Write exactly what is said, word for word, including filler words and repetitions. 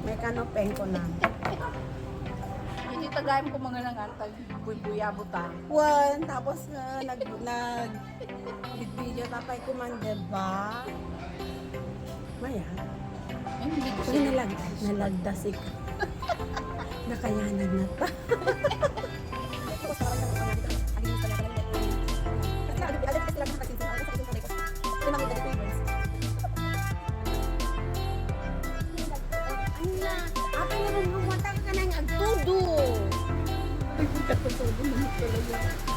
May kanupeng ko na. Hindi tagayan ko mga nangan, tag buy-buya buta. One, tapos nga nag nag video tapay kuman, diba? Maya. Ay, hindi ko Kung nalag nalagdasik. Nakayanan na ta. Ano na? Apay nga nung matang ka nang agtudo. Ay, katutulog naman talaga.